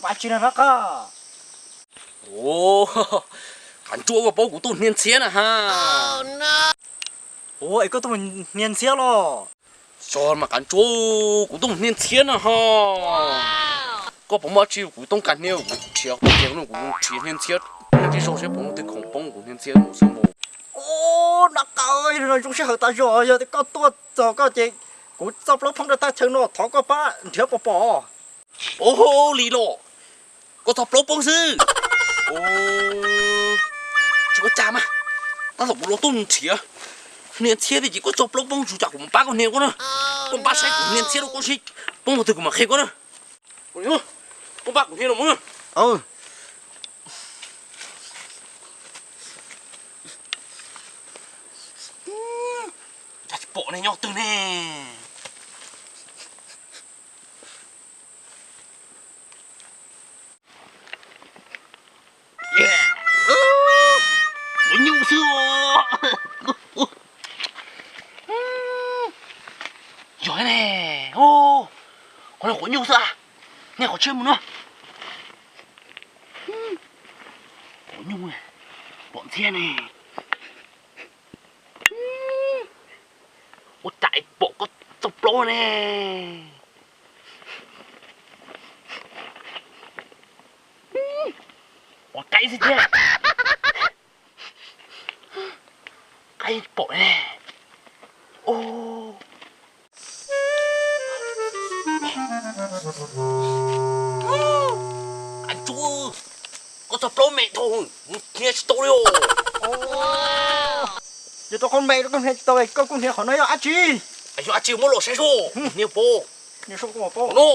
Pab tsi no nab qab? Qav ntsuab, koj paub kuv tuaj hnia ntxhiab na ha. Ua es koj tuaj hnia ntxhiab los? Xyov mas qav ntsuab, kuv tuaj hnia ntxhiab na ho. Koj puas muaj dab tsi kuv toob kas hnia, kuv nrhiav qhov tias no kuv nrhiav hnia ntxhiab, nyob tib zog seb puas muaj twg khoom poob kuv hnia ntxhiab mus xwb mas. Nab qab, zoo sij hawm tas zog, yog tias koj tuaj txog koj ces kuv txoj plaub poob rau thaj chaw no, thov koj pab nrhiav puas pom. Ua li los, koj txoj plaub poob xwb. Tsis ua cas mas, tab tom kuv los tuaj nrhiav hnia ntxhiab thiab ces koj txoj plaub poob, tsis ua cas kuv mam pab koj hnia koj na. Koj pab saib kuv hnia ntxhiab rau koj seb poob qhov twg kuv mam qhia koj na. Koj pab kuv hnia los mas. Cas tsis pom ne, nyob twg ne? Quav nyuj xwb os. Yog ne, qhov no quav nyuj xwb a. Nej qhov tshiab mus no. Quav nyuj, pom ntxhiab ne. Ua cas pom koj txoj plaub ne? Ua qaib xwb thiab. Qaib pom ne. Qav ntsuab, koj txoj plaub me dhau, hnia tsis tau li os. Yog tau qhov me koj hnia tsis tau, koj kuj hnia qhov no yog dab tsi? Yog dab tsi muab los saib seb, hnia paub. Hnia seb koj puas paub. Qhov no.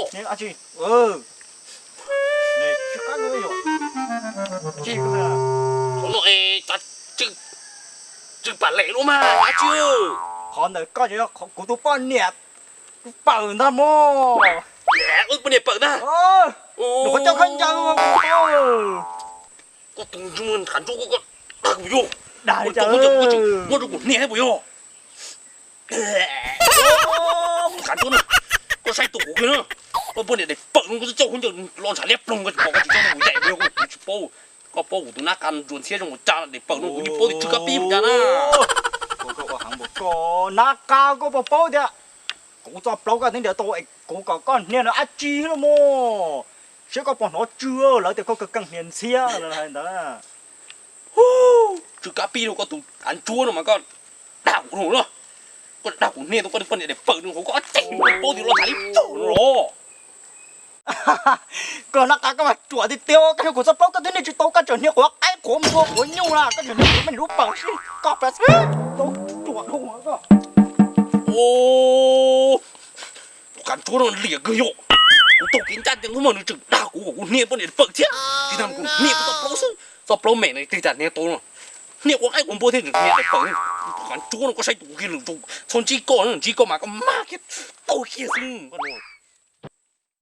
Qhov no es tsw pam lem no mas dab tsi? Qhov ntawd koj yog kuv tus poj niam pawm ntag mog. Poj niam pawm ntag. Nws qhuav coj khaub ncaws. Koj tus qav ntsuab, koj dag kuv yog, dag li cas, muab rau kuv hnia thiab puas yog? Qav ntsuab na, koj saib tus kuv kiag na, koj poj niam daim pawm no koj twb coj khaub ncaws los ntshav liab ploog, koj tsis pom, koj tsis coj kuv yaim puas yog? Kuv tsis paub. Koj paub kuv tus nab qa ntsuas ntxhiab zoo ua cas na, daim pawm no kuv yeej paub tias tsw kab pib mus cas na. Koj nab qa, koj puas paub tias kuv txoj plaub koj twb nrhiav tau, kuv kom koj hnia no dab tsi no mog? Seb koj puas hnov tsw, lawv tias koj kawg keej hnia ntxhiab hais ntawd. Tsw kab pib rau koj tus qav ntsuab no mas koj dag kuv no, koj dag kuv hnia tau koj poj niam daim pawm no, koj ob txeeg paub tias los ntshav liab ploog no los. Koj nab qa, koj mas ruam tiag tiag, koj hnia kuv txoj plaub koj twb hnia tsis tau, koj tseem hnia quav qaib quav npua quav nyuj na, koj tseem hnia kuv me lub pawg sib koj plas tau ruam dhau koj. Tus qav ntsuab no liam kawg yom. Kuv taug kev ncaj ncees hnub mas nws tseem dag kuv kom kuv hnia poj niam pawm thiab, tsis tas kuv hnia kuv txoj plaub xwb, txoj plaub me no twg tas hnia tau no. Hnia quav qaib quav npua thiab tseem hnia daim pawm. Tus qav ntsuab no koj saib tus kiag lwm tus txhob ntsib koj, ntsib koj mas koj mag kiag taug kiag xwb koj no.